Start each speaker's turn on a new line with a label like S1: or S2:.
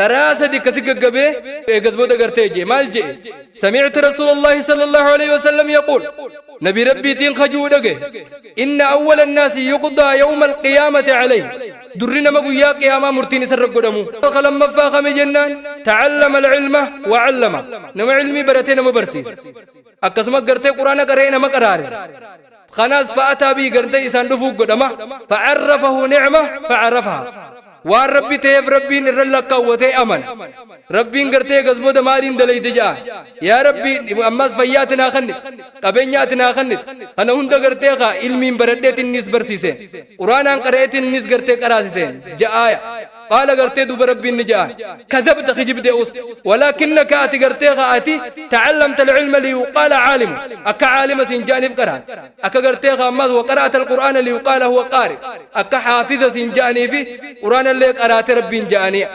S1: Taraa sadi akkasi gaggabee eegas booda gartee jee maal jee? Samictu rasuulallahi sallallahu alayhi wasallam yaquul, nabi rabbiitiin kajuu dhage, inna awwala annaasi yuqdaa yawma alqiyaamati calayh, durri nama guyyaa qiyaamaa murtiin isarra godhamu lammaffaa kami jennaan, tacallama alcilma wa callama, nama cilmii baratee nama barsiise, akkasuma gartee quraana qaree nama qaraarise. Kanaas fa'ataa bii gartee isaan dhufuu godhama, facarrafahu nicma facarafaha, waan rabbi ta'eef rabbiin irra lakkaawwatee amana. Rabbiin gartee gasbooda maaliin dalayte ja'a, yaa rabbi ammas fayyaa ati naa kennite, qabeenya ati naa kennite kana hunda gartee kaa ilmiin baradheet innis barsiiseen, quraanaan qara'eet innis gartee qaraasiseen ja'aaya. Qaala gartee duuba rabbiin ni ja'a, kadhabta, kijibde us, walaakinnaka ati gartee kaa ati tacallamta alcilma liyuqaala caalimu, akka caalima siin ja'aniif qaraate, akka gartee kaa ammas waqara'ata alqur'aana liyuqaala huwa qaari, akka xaafiza siin ja'aniifi quraana illee qaraate rabbiin ja'anii.